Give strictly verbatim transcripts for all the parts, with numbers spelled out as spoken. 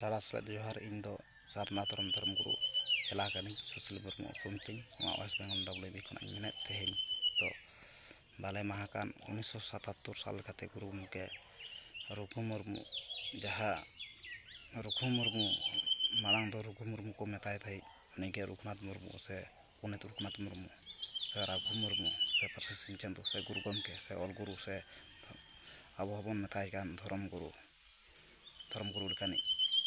ᱫᱟᱬᱟ ᱥᱮᱞᱮᱫ ᱡᱚᱦᱟᱨ᱾ ᱤᱧ ᱫᱚ ᱥᱟᱨᱱᱟ ᱫᱷᱚᱨᱚᱢ, ᱫᱷᱚᱨᱚᱢ ᱜᱩᱨᱩ ᱪᱮᱞᱟ ᱠᱟᱹᱱᱟᱹᱧ᱾ ᱥᱩᱥᱤᱞ ᱢᱩᱨᱢᱩ ᱩᱯᱨᱩᱢ ᱛᱤᱧ᱾ ᱱᱚᱣᱟ ᱳᱭᱮᱥᱴ ᱵᱮᱝᱜᱚᱞ ᱰᱟᱵᱽᱞᱤᱭᱩ ᱵᱤ ᱠᱷᱚᱱᱟᱜ ᱤᱧ ᱢᱮᱱᱮᱫ, ᱛᱮᱦᱮᱧ ᱫᱚ ᱵᱟᱞᱮ ᱢᱟᱦᱟ ᱠᱟᱱ ᱩᱱᱤᱥᱥᱚ ᱥᱟᱛᱟᱛᱛᱳᱨ ᱥᱟᱞ ᱞᱮᱠᱟᱛᱮ ᱜᱩᱨᱩ ᱜᱚᱢᱠᱮ ᱨᱚᱜᱷᱩ ᱢᱩᱨᱢᱩ, ᱡᱟᱦᱟᱸ ᱨᱚᱜᱷᱩ ᱢᱩᱨᱢᱩ, ᱢᱟᱲᱟᱝ ᱫᱚ ᱨᱚᱜᱷᱩ ᱢᱩᱨᱢᱩ ᱠᱚ ᱢᱮᱛᱟᱭ ᱛᱟᱦᱮᱸᱫ, ᱩᱱᱤᱜᱮ ᱨᱚᱜᱷᱩᱱᱟᱛᱷ ᱢᱩᱨᱢᱩ ᱥᱮ ᱯᱚᱱᱰᱤᱛ ᱨᱚᱜᱷᱩᱱᱟᱛᱷ ᱢᱩᱨᱢᱩ ᱥᱮ ᱨᱟᱹᱜᱷᱩ ᱢᱩᱨᱢᱩ ᱥᱮ ᱯᱟᱹᱨᱥᱤ ᱥᱤᱧ ᱪᱟᱸᱫᱳ ᱥᱮ ᱜᱩᱨᱩ ᱜᱚᱢᱠᱮ ᱥᱮ ᱚᱞ ᱜᱩᱨᱩ ᱥᱮ ᱟᱵᱚ ᱦᱚᱸᱵᱚᱱ ᱢᱮᱛᱟᱭ ᱠᱟᱱ ᱫᱷᱚᱨᱚᱢ ᱜᱩᱨᱩ, ᱫᱷᱚᱨᱚᱢ ᱜᱩᱨᱩ ᱞᱮᱠᱟᱱᱤᱡ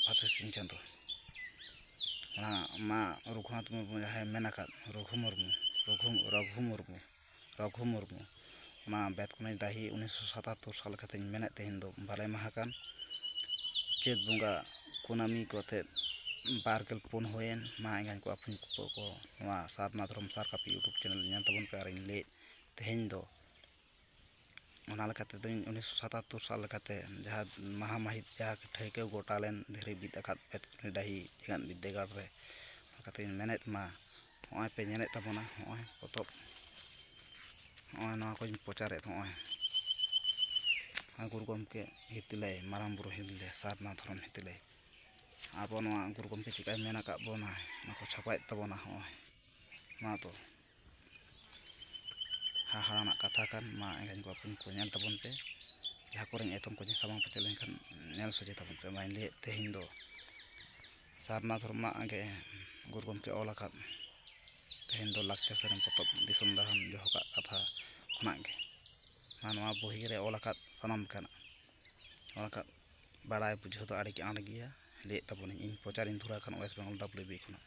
ᱯᱟᱹᱨᱥᱤ ᱥᱤᱧ ᱪᱟᱸᱫᱳ᱾ ᱚᱱᱟ ᱢᱟ ᱨᱚᱜᱷᱩᱱᱟᱛᱷ ᱢᱩᱨᱢᱩ ᱡᱟᱦᱟᱸᱭ ᱢᱮᱱ ᱟᱠᱟᱫ, ᱨᱚᱜᱷᱩ ᱢᱩᱨᱢᱩ, ᱨᱚᱜᱷᱩ, ᱨᱚᱜᱷᱩ ᱢᱩᱨᱢᱩ, ᱨᱚᱜᱷᱩ ᱢᱩᱨᱢᱩ, ᱚᱱᱟ ᱵᱮᱛᱠᱩᱱᱤ ᱰᱟᱹᱦᱤ ᱩᱱᱤᱥᱥᱚ ᱥᱟᱛᱟᱛᱛᱳᱨ ᱥᱟᱞ ᱠᱟᱛᱮᱧ ᱢᱮᱱᱮᱫ, ᱛᱮᱦᱮᱧ ᱫᱚ ᱵᱟᱞᱮ ᱢᱟᱦᱟ ᱠᱟᱱ᱾ ᱪᱟᱹᱛ ᱵᱚᱸᱜᱟ ᱠᱩᱱᱟᱹᱢᱤ ᱠᱚᱛᱮ ᱵᱟᱨ ᱜᱮᱞ ᱯᱩᱱ ᱦᱩᱭᱮᱱ᱾ ᱢᱟ ᱮᱸᱜᱟᱧ ᱠᱚ ᱟᱹᱯᱩᱧ ᱠᱚ, ᱱᱚᱣᱟ ᱥᱟᱨᱱᱟ ᱫᱷᱚᱨᱚᱢ ᱥᱟᱨ ᱠᱟᱹᱯᱤ YouTube ᱪᱮᱱᱮᱞ ᱧᱮᱞ ᱛᱟᱵᱚᱱ ᱯᱮ᱾ ᱟᱨᱤᱧ ᱞᱟᱹᱭᱮᱫ, ᱛᱮᱦᱮᱧ ᱫᱚ ᱚᱱᱟ ᱞᱮᱠᱟᱛᱮ ᱫᱚᱧ ᱩᱱᱤᱥᱥᱚ ᱥᱟᱛᱟᱛᱛᱳᱨ ᱥᱟᱞ ᱞᱮᱠᱟᱛᱮ ᱡᱟᱦᱟᱸ ᱢᱟᱦᱟ ᱢᱟᱹᱦᱤᱛ ᱡᱟᱦᱟᱸ ᱴᱷᱟᱹᱣᱠᱟᱹ ᱜᱚᱴᱟ ᱞᱮᱱ ᱫᱷᱤᱨᱤ ᱵᱤᱫ ᱟᱠᱟᱫ ᱵᱮᱛᱠᱩᱱᱤ ᱰᱟᱹᱦᱤ ᱡᱮᱜᱮᱛ ᱵᱤᱫᱽᱫᱟᱹᱜᱟᱲ ᱨᱮ, ᱚᱱᱟ ᱠᱟᱛᱮᱧ ᱢᱮᱱᱮᱫ ᱢᱟ, ᱱᱚᱜᱼᱚᱭ ᱯᱮ ᱧᱮᱞᱮᱫ ᱛᱟᱵᱚᱱᱟ, ᱱᱚᱜᱼᱚᱭ ᱯᱚᱛᱚᱵ, ᱱᱚᱜᱼᱚᱭ ᱱᱚᱣᱟ ᱠᱚᱧ ᱯᱨᱚᱪᱟᱨᱮᱫ, ᱱᱚᱜᱼᱚᱭ ᱱᱚᱣᱟ ᱜᱩᱨᱩ ᱜᱚᱢᱠᱮ ᱦᱤᱛᱟᱹᱞᱟᱹᱭ, ᱢᱟᱨᱟᱝ ᱵᱩᱨᱩ ᱦᱤᱛᱟᱹᱞᱟᱹᱭ, ᱥᱟᱨᱱᱟ ᱫᱷᱚᱨᱚᱢ ᱦᱤᱛᱟᱹᱞᱟᱹᱭ, ᱟᱵᱚ ᱱᱚᱣᱟ ᱜᱩᱨᱩ ᱜᱚᱢᱠᱮ ᱪᱤᱠᱟᱭ ᱢᱮᱱ ᱟᱠᱟᱫ ᱵᱚᱱᱟ, ᱚᱱᱟ ᱠᱚ ᱪᱷᱟᱯᱟᱭᱮᱫ ᱛᱟᱵᱚᱱᱟ᱾ ᱱᱚᱜᱼᱚᱭ ᱱᱚᱣᱟ ᱫᱚ ᱦᱟᱦᱟᱲᱟᱱᱟᱜ ᱠᱟᱛᱷᱟ ᱠᱟᱱ᱾ ᱢᱟ ᱮᱸᱜᱟᱧ ᱠᱚ ᱟᱹᱯᱩᱧ ᱠᱚ, ᱧᱮᱞ ᱛᱟᱵᱚᱱ ᱯᱮ, ᱡᱟᱦᱟᱸ ᱠᱚᱨᱮᱧ ᱮᱛᱚᱢ ᱠᱚᱧ ᱥᱟᱢᱟᱝ ᱯᱟᱪᱮ ᱞᱮᱱᱠᱷᱟᱱ ᱧᱮᱞ ᱥᱚᱡᱷᱮ ᱛᱟᱵᱚᱱ ᱯᱮ᱾ ᱢᱟᱧ ᱞᱟᱹᱭᱮᱫ, ᱛᱮᱦᱮᱧ ᱫᱚ ᱥᱟᱨᱱᱟ ᱫᱷᱚᱨᱚᱢ ᱨᱮᱱᱟᱜ ᱜᱮ ᱜᱩᱨᱩ ᱜᱚᱢᱠᱮ ᱚᱞ ᱟᱠᱟᱫ, ᱛᱮᱦᱮᱧ ᱫᱚ ᱞᱟᱠᱪᱟᱨ ᱥᱮᱨᱮᱧ ᱯᱚᱛᱚᱵ ᱫᱤᱥᱚᱢ ᱫᱟᱬᱟᱱ ᱡᱚᱦᱚ ᱠᱟᱜ ᱠᱟᱛᱷᱟ ᱠᱷᱚᱱᱟᱜ ᱜᱮ, ᱟᱨ ᱱᱚᱣᱟ ᱵᱩᱦᱤ ᱨᱮ ᱚᱞ ᱟᱠᱟᱫ ᱥᱟᱱᱟᱢ ᱞᱮᱠᱟᱱᱟᱜ, ᱚᱞ ᱟᱠᱟᱫ ᱵᱟᱲᱟᱭ ᱵᱩᱡᱷᱟᱹᱣ ᱫᱚ ᱟᱹᱰᱤ ᱜᱮ ᱟᱸᱴ ᱜᱮᱭᱟ᱾ ᱞᱟᱹᱭᱮᱫ ᱛᱟᱵᱚᱱᱟᱹᱧ, ᱤᱧ ᱯᱨᱚᱪᱟᱨᱤᱧ ᱫᱷᱩᱨᱟᱹᱣ ᱟᱠᱟᱱ ᱳᱭᱮᱥᱴ ᱵᱮᱝᱜᱚᱞ ᱰᱟᱵᱽᱞᱤᱭᱩ ᱵᱤ ᱠᱷᱚᱱᱟᱜ᱾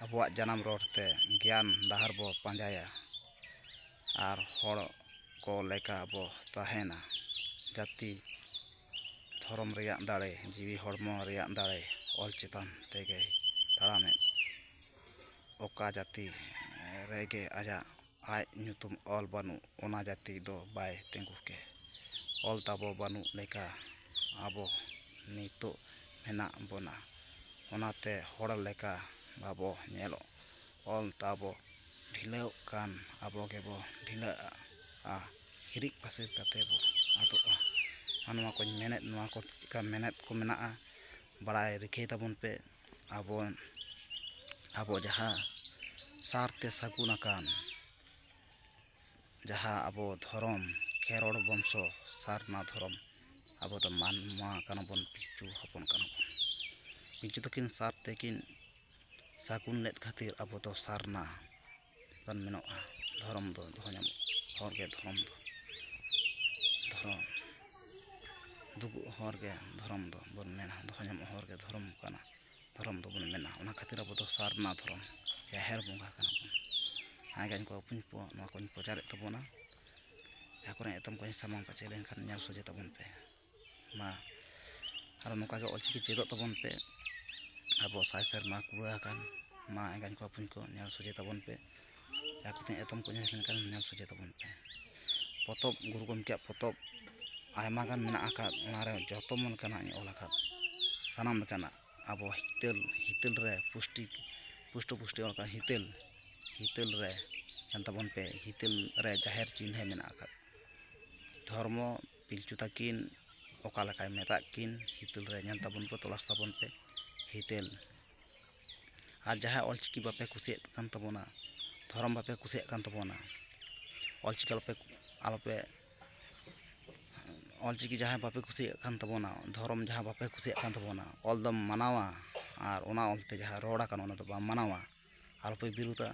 ᱟᱵᱚᱣᱟᱜ ᱡᱟᱱᱟᱢ ᱨᱚᱲ ᱛᱮ ᱜᱮᱭᱟᱱ ᱰᱟᱦᱟᱨ ᱵᱚ ᱯᱟᱸᱡᱟᱭᱟ ᱟᱨ ᱦᱚᱲ ᱠᱚ ᱞᱮᱠᱟ ᱵᱚ ᱛᱟᱦᱮᱱᱟ᱾ ᱡᱟᱹᱛᱤ ᱫᱷᱚᱨᱚᱢ ᱨᱮᱭᱟᱜ ᱫᱟᱲᱮ, ᱡᱤᱣᱤ ᱦᱚᱲᱢᱚ ᱨᱮᱭᱟᱜ ᱫᱟᱲᱮ ᱚᱞ ᱪᱮᱛᱟᱱ ᱛᱮᱜᱮᱭ ᱛᱟᱲᱟᱢᱮᱫ᱾ ᱚᱠᱟ ᱡᱟᱹᱛᱤ ᱨᱮᱜᱮ ᱟᱡᱟᱜ ᱟᱡ ᱧᱩᱛᱩᱢ ᱚᱞ ᱵᱟᱹᱱᱩᱜ, ᱚᱱᱟ ᱡᱟᱹᱛᱤ ᱫᱚ ᱵᱟᱭ ᱛᱤᱸᱜᱩ ᱠᱮ᱾ ᱚᱞ ᱛᱟᱵᱚ ᱵᱟᱹᱱᱩᱜ ᱞᱮᱠᱟ ᱟᱵᱚ ᱱᱤᱛᱚᱜ ᱢᱮᱱᱟᱜ ᱵᱚᱱᱟ᱾ ᱚᱱᱟᱛᱮ ᱦᱚᱲ ᱞᱮᱠᱟ ᱵᱟᱵᱚ ᱧᱮᱞᱚᱜ᱾ ᱚᱞ ᱛᱟᱵᱚ ᱰᱷᱤᱞᱟᱹᱣᱜ ᱠᱟᱱ ᱟᱵᱚ ᱜᱮᱵᱚ ᱰᱷᱤᱞᱟᱹᱜᱼᱟ᱾ ᱦᱤᱨᱤᱡ ᱯᱟᱹᱥᱤᱨ ᱠᱟᱛᱮ ᱵᱚ ᱟᱫᱚᱜᱼᱟ᱾ ᱟᱨ ᱱᱚᱣᱟ ᱠᱚᱧ ᱢᱮᱱᱮᱫ, ᱱᱚᱣᱟ ᱠᱚ ᱪᱮᱫᱠᱟ ᱢᱮᱱᱮᱫ ᱠᱚ ᱢᱮᱱᱟᱜᱼᱟ, ᱵᱟᱲᱟᱭ ᱨᱤᱠᱟᱹᱭ ᱛᱟᱵᱚᱱ ᱯᱮ᱾ ᱟᱵᱚ ᱟᱵᱚ ᱡᱟᱦᱟᱸ ᱥᱟᱨ ᱛᱮ ᱥᱟᱹᱜᱩᱱ ᱟᱠᱟᱱ, ᱡᱟᱦᱟᱸ ᱟᱵᱚ ᱫᱷᱚᱨᱚᱢ, ᱠᱷᱮᱨᱣᱟᱲ ᱵᱚᱝᱥᱚ, ᱥᱟᱨᱱᱟ ᱫᱷᱚᱨᱚᱢ, ᱟᱵᱚ ᱫᱚ ᱢᱟᱱᱣᱟ ᱠᱟᱱᱟ ᱵᱚᱱ, ᱯᱤᱞᱪᱩ ᱦᱚᱯᱚᱱ ᱠᱟᱱᱟ ᱵᱚᱱ᱾ ᱯᱤᱞᱪᱩ ᱛᱟᱹᱠᱤᱱ ᱥᱟᱨ ᱛᱮᱠᱤᱱ ᱥᱟᱹᱜᱩᱱ ᱞᱮᱫ ᱠᱷᱟᱹᱛᱤᱨ ᱟᱵᱚ ᱫᱚ ᱥᱟᱨᱱᱟ ᱵᱚᱱ ᱢᱮᱱᱚᱜᱼᱟ᱾ ᱫᱷᱚᱨᱚᱢ ᱫᱚ ᱫᱚᱦᱚ ᱧᱟᱢᱚᱜ ᱦᱚᱨ ᱜᱮ ᱫᱷᱚᱨᱚᱢ ᱫᱚ, ᱫᱷᱚᱨᱚᱢ ᱫᱩᱜᱩᱜ ᱦᱚᱨ ᱜᱮ ᱫᱷᱚᱨᱚᱢ ᱫᱚ ᱵᱚᱱ ᱢᱮᱱᱟ, ᱫᱚᱦᱚ ᱧᱟᱢᱚᱜ ᱦᱚᱨ ᱜᱮ ᱫᱷᱚᱨᱚᱢ ᱠᱟᱱᱟ, ᱫᱷᱚᱨᱚᱢ ᱫᱚᱵᱚᱱ ᱢᱮᱱᱟ᱾ ᱚᱱᱟ ᱠᱷᱟᱹᱛᱤᱨ ᱟᱵᱚ ᱫᱚ ᱥᱟᱨᱱᱟ ᱫᱷᱚᱨᱚᱢ, ᱡᱟᱦᱮᱨ ᱵᱚᱸᱜᱟ ᱠᱟᱱᱟ ᱵᱚᱱ᱾ ᱡᱟᱦᱟᱸᱭ ᱜᱮ ᱠᱚ ᱵᱚᱠᱚᱧ ᱠᱚ ᱱᱚᱣᱟ ᱠᱚᱧ ᱯᱨᱚᱪᱟᱨᱮᱫ ᱛᱟᱵᱚᱱᱟ, ᱡᱟᱦᱟᱸ ᱠᱚᱨᱮ ᱮᱛᱚᱢ ᱠᱚᱧ ᱥᱟᱢᱟᱝ ᱯᱟᱪᱮ ᱞᱮᱱᱠᱷᱟᱱ ᱧᱮᱞ ᱥᱚᱡᱷᱮ ᱛᱟᱵᱚᱱ ᱯᱮ᱾ ᱢᱟ ᱟᱨᱚ ᱱᱚᱝᱠᱟ ᱜᱮ ᱚᱞᱪᱤᱠᱤ ᱪᱮᱫᱚᱜ ᱛᱟᱵᱚᱱ ᱯᱮ᱾ ᱟᱵᱚ ᱥᱟᱭ ᱥᱮᱨᱢᱟ ᱠᱩᱲᱟᱹ ᱟᱠᱟᱱ, ᱢᱟ ᱮᱸᱜᱟᱧ ᱠᱚ ᱵᱚᱠᱚᱧ ᱠᱚ ᱧᱮᱞ ᱥᱚᱡᱷᱮ ᱛᱟᱵᱚᱱ ᱯᱮ᱾ ᱡᱟᱦᱟᱸ ᱠᱚᱛᱮ ᱮᱛᱚᱢ ᱠᱚ ᱧᱮᱞ ᱞᱮᱱᱠᱷᱟᱱ ᱧᱮᱞ ᱥᱚᱡᱷᱮ ᱛᱟᱵᱚᱱ ᱯᱮ᱾ ᱯᱚᱛᱚᱵ, ᱜᱩᱨᱩ ᱜᱚᱢᱠᱮᱭᱟᱜ ᱯᱚᱛᱚᱵ ᱟᱭᱢᱟ ᱜᱟᱱ ᱢᱮᱱᱟᱜ ᱟᱠᱟᱫ, ᱚᱱᱟᱨᱮ ᱡᱚᱛᱚ ᱞᱮᱠᱟᱱᱟᱜ ᱤᱧ ᱚᱞ ᱟᱠᱟᱫ, ᱥᱟᱱᱟᱢ ᱞᱮᱠᱟᱱᱟᱜ᱾ ᱟᱵᱚ ᱦᱤᱛᱟᱹᱞ, ᱦᱤᱛᱟᱹᱞ ᱨᱮ ᱯᱩᱥᱴᱤ, ᱯᱩᱥᱴᱟᱹ ᱯᱩᱥᱴᱤ ᱚᱞ ᱟᱠᱟᱫ ᱦᱤᱛᱟᱹᱞ, ᱦᱤᱛᱟᱹᱞ ᱨᱮ ᱧᱮᱞ ᱛᱟᱵᱚᱱ ᱯᱮ, ᱦᱤᱛᱟᱹᱞ ᱨᱮ ᱡᱟᱦᱮᱨ ᱪᱤᱱᱦᱟᱹ ᱢᱮᱱᱟᱜ ᱟᱠᱟᱫ᱾ ᱫᱷᱚᱨᱢᱚ ᱯᱤᱞᱪᱩ ᱛᱟᱹᱠᱤᱱ ᱚᱠᱟ ᱞᱮᱠᱟᱭ ᱢᱮᱛᱟᱜ ᱠᱤᱱ, ᱦᱤᱛᱟᱹᱞ ᱨᱮ ᱧᱮᱞ ᱛᱟᱵᱚᱱ ᱯᱮ, ᱛᱚᱞᱟᱥ ᱛᱟᱵᱚᱱ ᱯᱮ ᱦᱤᱛᱟᱹᱞ᱾ ᱟᱨ ᱡᱟᱦᱟᱸᱭ ᱚᱞᱪᱤᱠᱤ ᱵᱟᱯᱮ ᱠᱩᱥᱤᱭᱟᱜ ᱠᱟᱱ ᱛᱟᱵᱚᱱᱟ, ᱫᱷᱚᱨᱚᱢ ᱵᱟᱯᱮ ᱠᱩᱥᱤᱭᱟᱜ ᱠᱟᱱ ᱛᱟᱵᱚᱱᱟ, ᱚᱞᱪᱤᱠᱤ ᱟᱞᱚᱯᱮ, ᱟᱞᱚᱯᱮ, ᱚᱞᱪᱤᱠᱤ ᱡᱟᱦᱟᱸᱭ ᱵᱟᱯᱮ ᱠᱩᱥᱤᱭᱟᱜ ᱠᱟᱱ ᱛᱟᱵᱚᱱᱟ, ᱫᱷᱚᱨᱚᱢ ᱡᱟᱦᱟᱸ ᱵᱟᱯᱮ ᱠᱩᱥᱤᱭᱟᱜ ᱠᱟᱱ ᱛᱟᱵᱚᱱᱟ, ᱚᱞ ᱫᱚᱢ ᱢᱟᱱᱟᱣᱟ ᱟᱨ ᱚᱱᱟ ᱚᱞᱛᱮ ᱡᱟᱦᱟᱸ ᱨᱚᱲ ᱟᱠᱟᱱ ᱚᱱᱟ ᱫᱚ ᱵᱟᱢ ᱢᱟᱱᱟᱣᱟ, ᱟᱞᱚᱯᱮ ᱵᱤᱨᱩᱫᱟ᱾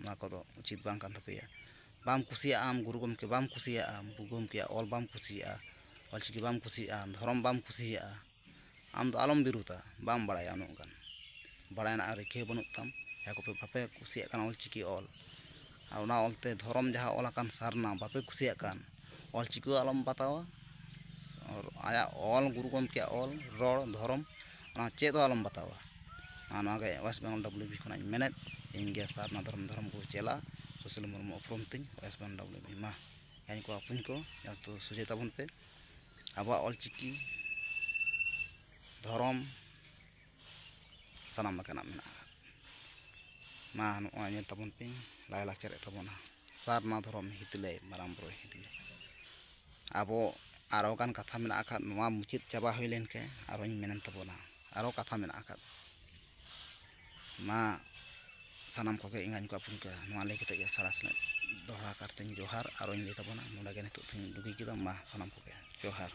ᱚᱱᱟ ᱠᱚᱫᱚ ᱩᱪᱤᱛ ᱵᱟᱝ ᱠᱟᱱ ᱛᱟᱯᱮᱭᱟ᱾ ᱵᱟᱢ ᱠᱩᱥᱤᱭᱟᱜᱼᱟ ᱟᱢ ᱜᱩᱨᱩ ᱜᱚᱢᱠᱮ, ᱵᱟᱢ ᱠᱩᱥᱤᱭᱟᱜᱼᱟ ᱜᱩᱨᱩ ᱜᱚᱢᱠᱮᱭᱟᱜ ᱚᱞ, ᱵᱟᱢ ᱠᱩᱥᱤᱭᱟᱜᱼᱟ ᱚᱞᱪᱤᱠᱤ, ᱵᱟᱢ ᱠᱩᱥᱤᱭᱟᱜᱼᱟ ᱫᱷᱚᱨᱚᱢ, ᱵᱟᱢ ᱠᱩᱥᱤᱭᱟᱜᱼᱟ, ᱟᱢ ᱫᱚ ᱟᱞᱚᱢ ᱵᱤᱨᱩᱫᱟ᱾ ᱵᱟᱢ ᱵᱟᱲᱟᱭᱟ ᱩᱱᱟᱹᱜ ᱜᱟᱱ, ᱵᱟᱲᱟᱭ ᱨᱮᱱᱟᱜ ᱨᱤᱠᱟᱹ ᱵᱟᱹᱱᱩᱜ ᱛᱟᱢ᱾ ᱡᱟᱦᱟᱸ ᱠᱚᱯᱮ ᱵᱟᱯᱮ ᱠᱩᱥᱤᱭᱟᱜ ᱠᱟᱱᱟ ᱚᱞᱪᱤᱠᱤ ᱚᱞ, ᱟᱨ ᱚᱱᱟ ᱚᱞᱛᱮ ᱫᱷᱚᱨᱚᱢ ᱡᱟᱦᱟᱸ ᱚᱞ ᱟᱠᱟᱱ ᱥᱟᱨᱱᱟ ᱵᱟᱯᱮ ᱠᱩᱥᱤᱭᱟᱜ ᱠᱟᱱ, ᱚᱞᱪᱤᱠᱤ ᱦᱚᱸ ᱟᱞᱚᱢ ᱵᱟᱛᱟᱣᱟ᱾ ᱟᱨ ᱟᱭᱟᱜ ᱚᱞ, ᱜᱩᱨᱩ ᱜᱚᱢᱠᱮᱭᱟᱜ ᱚᱞ, ᱨᱚᱲ, ᱫᱷᱚᱨᱚᱢ, ᱚᱱᱟ ᱪᱮᱫ ᱦᱚᱸ ᱟᱞᱚᱢ ᱵᱟᱛᱟᱣᱟ᱾ ᱟᱨ ᱱᱚᱣᱟ ᱜᱮ ᱳᱭᱮᱥᱴ ᱵᱮᱝᱜᱚᱞ ᱰᱟᱵᱽᱞᱤᱭᱩ ᱵᱤ ᱠᱷᱚᱱᱟᱜ ᱤᱧ ᱢᱮᱱᱮᱫ, ᱤᱧ ᱜᱮ ᱥᱟᱨᱱᱟ ᱫᱷᱚᱨᱚᱢ, ᱫᱷᱚᱨᱚᱢ ᱜᱩᱨᱩ ᱪᱮᱞᱟ ᱥᱩᱥᱤᱞ ᱢᱩᱨᱢᱩ ᱩᱯᱨᱩᱢ ᱛᱤᱧ, ᱳᱭᱮᱥᱴ ᱵᱮᱝᱜᱚᱞ ᱰᱟᱵᱽᱞᱤᱭᱩ ᱵᱤ᱾ ᱢᱟ ᱤᱧ ᱠᱚ ᱟᱹᱯᱩᱧ ᱠᱚ ᱡᱚᱛᱚ ᱥᱚᱡᱷᱮ ᱛᱟᱵᱚᱱ ᱯᱮ᱾ ᱟᱵᱚᱣᱟᱜ ᱚᱞᱪᱤᱠᱤ, ᱫᱷᱚᱨᱚᱢ, ᱥᱟᱱᱟᱢ ᱞᱮᱠᱟᱱᱟᱜ ᱢᱮᱱᱟᱜᱼᱟ᱾ ᱢᱟ ᱱᱚᱜᱼᱚᱭ ᱧᱮᱞ ᱛᱟᱵᱚᱱ ᱯᱮ, ᱞᱟᱭᱼᱞᱟᱠᱪᱟᱨᱮᱫ ᱛᱟᱵᱚᱱᱟ ᱥᱟᱨᱱᱟ ᱫᱷᱚᱨᱚᱢ ᱦᱤᱛᱞᱟᱹᱭ, ᱢᱟᱨᱟᱝ ᱵᱩᱨᱩ ᱦᱤᱛᱞᱟᱹᱭ᱾ ᱟᱵᱚ ᱟᱨᱚ ᱜᱟᱱ ᱠᱟᱛᱷᱟ ᱢᱮᱱᱟᱜ ᱟᱠᱟᱫ, ᱱᱚᱣᱟ ᱢᱩᱪᱟᱹᱫ ᱪᱟᱵᱟ ᱦᱩᱭ ᱞᱮᱱ ᱠᱷᱟᱱ ᱟᱨᱚᱧ ᱢᱮᱱᱮᱱ ᱛᱟᱵᱚᱱᱟ, ᱟᱨᱚ ᱠᱟᱛᱷᱟ ᱢᱮᱱᱟᱜ ᱟᱠᱟᱫ᱾ ᱢᱟ ᱥᱟᱱᱟᱢ ᱠᱚᱜᱮ ᱮᱸᱜᱟᱧ ᱠᱚ ᱟᱹᱯᱩᱧ ᱠᱚ, ᱱᱚᱣᱟ ᱞᱟᱹᱭ ᱠᱟᱛᱮ ᱜᱮ ᱥᱟᱲᱟ ᱥᱮᱞᱮᱫ ᱫᱚᱦᱲᱟ ᱠᱟᱨᱛᱮᱧ ᱡᱚᱦᱟᱨ ᱟᱨᱚᱧ ᱞᱟᱹᱭ ᱛᱟᱵᱚᱱᱟ, ᱱᱚᱰᱮ ᱜᱮ ᱱᱤᱛᱚᱜ ᱫᱚᱧ ᱰᱩᱜᱤ ᱠᱮᱫᱟ᱾ ᱢᱟ ᱥᱟᱱᱟᱢ ᱠᱚᱜᱮ ᱡᱚᱦᱟᱨ᱾